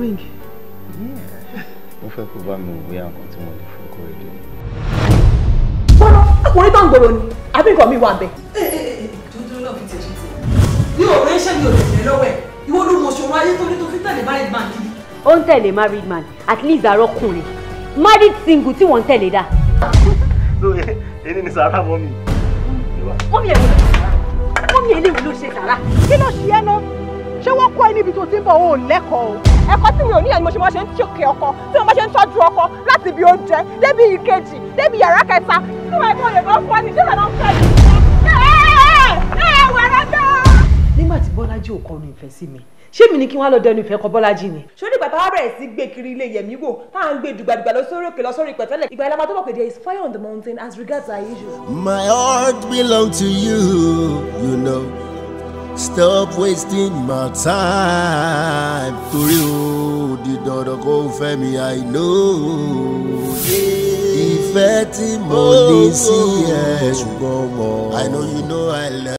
Ring. Mo fẹ́ kó bá mi wò bóyá nǹkan tí mo lè fún Kóredé ni. Bọ́lá, ọkùnrin tó ń gbòòrò ni, àbí nǹkan mi wà bẹ́ẹ̀. Tuntun náà fi tiẹ̀ ṣe tiẹ̀. Mi ò rẹ́ iṣẹ́ mi ò lè tẹ̀lé lọ́wọ́ ẹ̀. Ìwọ ló mọ̀ ṣòro ayé tó ní tó fi tẹ̀lé married man kiri. Ó ń tẹ̀lé married man, at least àrọ́kùnrin. Married single tí wọ́n ń tẹ̀lé dá. So èyí ni sàrà mọ́ mi. Mọ́mí ẹ̀ ló ṣe sàrà. Mọ́mí ẹ̀ léwu ló ṣe sàrà. Kí ló ṣe ẹ́ náà? Ṣé wọ́n kọ́ ẹ níbi tó ti ń bọ̀ o ò lẹ́kọ̀ọ́ o? Ẹ̀kọ́ tí mi ò níyẹn ni mo ṣe máa ṣe ń tìkẹ́ ọkọ, tí mo bá ṣe ń tọ́jú ọkọ láti ibi oúnjẹ débi ìkejì débi yàrá kẹta tí wọ́n ẹ̀kọ́ lè máa fọ́ ni ṣé ìlànà fẹ́ mi. Nígbà tí Bọ́lájí ò kọnu ìfẹ́ sí mi, ṣé mi ni kí wọ́n á lọ dẹnu ìfẹ́ kọ Bọ́lájí ni? Ṣé nígbà táwa bẹ̀rẹ̀ sí gbé kiri ilé Yẹ̀mí wò tá à ń gbé dùgbàdùgbà lọ sórí òkè lọ sórí pẹ̀tẹ́lẹ̀, ìgbà ìlànà tó mọ̀ pé there is fire on the mountain as regards our issue. My heart belongs to you, you know. Stop wasting my time. Torí o di dandan kó fẹ́ mi, I know. Ìfẹ́ tí mo ní sí ẹ ṣùgbọ́n mo. I know you know I love.